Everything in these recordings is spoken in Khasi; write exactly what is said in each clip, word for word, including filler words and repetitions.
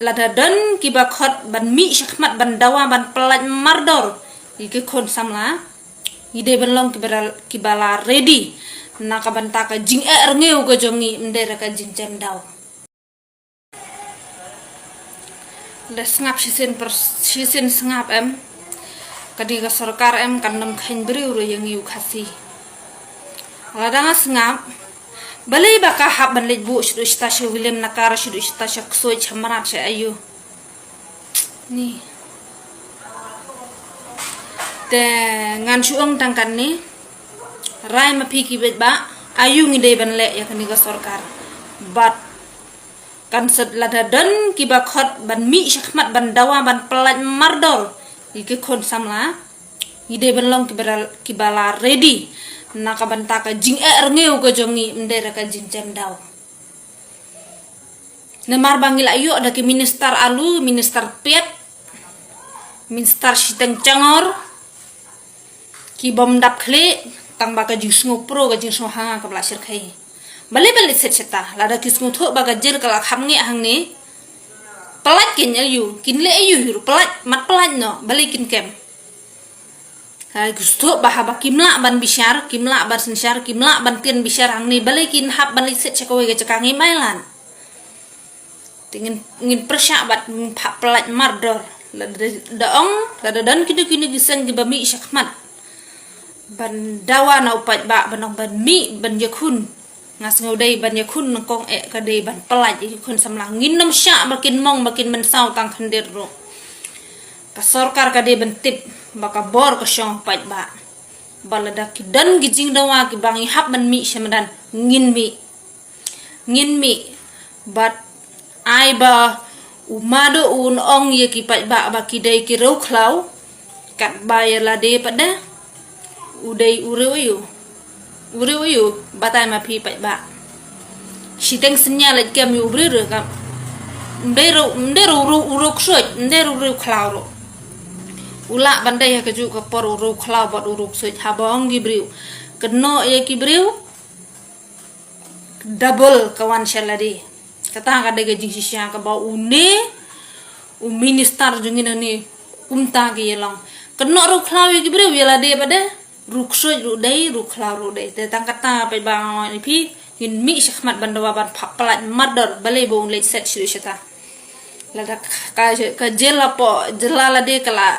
Lada don kiba khot ban mih shakhmat ban dawa ban pynlait mardor ïa ki khun samla, ngi dei ban long kiba la, kiba la ready na ka bynta ka jingeh rngiew ka jong ngi, ym dei re ka jingjem daw. Da sngap shisien per, shisien sngap em. Kane ka sorkar em kan nym kheiñ briew ruh ïa ngi u Khasi. Lada nga sngap, balei ba ka hap ban leit buh shaduh shata sha William Nagar, shaduh shata sha Ksuid, sha Mrad, sha aiu? Ni. Te ngan shu ong tang katne. Rai ma phi ki beit ba aiu ngi dei ban leh ïa kane ka sorkar. Bad kan set lada don kiba khot ban mih shakhmat ban dawa ban pynlait mardor ïa ki khun samla, ngi dei ban long kiba la, kiba la ready na ka bynta ka jingeh rngiew ka jong ngi, ym dei re ka jingjem daw. Namar ba ngi la ïoh da ki minister alu, minister pet, minister shiteng changor, ki bym dap khlieh, tang ba ka jingsngew pro, ka jingsngew hanga kaba la shyrkhei. Balei ban leit set shata, lada ki sngewthuh ba ka jel ka la kham ngi hangne. Pynlait kin aiu, kin leh aiu hi ruh, pynlait, mat pynlait noh, balei kin kem. Ha, ki sngewthuh ba haba kim lah ban bishar, kim lah ban synshar, kim lah ban tieng bishar hangne, balei kin hap ban leit set sha kawei ka jaka, ngi mai lan. Te ngin, ngin pyrshah bad ngin phah pynlait mardor. Lada, da ong, lada don kino kino ki seng kiba mih shakhmat ban dawa na u paidbah, ban ong ban mih, ban ïakhun. Nga sngew dei ban ïakhun nyngkong eh, ka dei ban pynlait ïa ki khun samla. Ngin nym shah ba kin mong, ba kin mynsaw tang khyndiat ruh. Ka sorkar ka dei ban tip ba ka bor ka shong paidbah. Ba lada ki don ki jingdawa kiba ngi hap ban mih sha madan, ngin mih. Ngin mih. Bad ai ba u Mado un ong ïa ki paidbah ba ki dei ki riewkhlaw, katba ïa lade pat de u dei u riew aiu? U riew aiu? Batai ma phi paidbah. Shiteng synñia leit kem ïa u briew ruh kam. Ym dei ruh, ym dei ruh u riew, u riew Ksuid, ym dei ruh u riewkhlaw ruh. U lah ban dei ha kajuh ka por u riewkhlaw bad u riew Ksuid, haba ong ki briew, kynnoh ïa ki briew, double ka wan sha lade. Kata ka dei ka jingshisha kaba une u minister jong ngi nangne kumta ki ïa long. Kynnoh riewkhlaw ïa ki briew, ïa lade pat de. Riewksuid ruh dei, riewkhlaw ruh dei. Te tang kata paidbah, nga ong ïa phi, ngin mih shakhmat ban dawa ban phah pynlait mardor, balei ba un leit set shaduh shata. Lada ka, ka jel hapoh jylla lade ka la,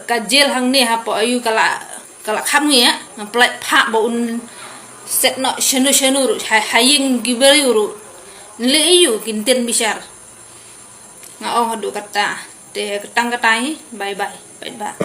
ka jel hangne hapoh aiu ka la, ka la kham ngi ïa, ngan pynlait phah ba un set noh shano shano ruh, ha, ha ïing ki briew ruh. Ngi leh aiu, kin tieng bishar. Nga ong haduh kata. Te tang kata hi, bye bye, paidbah.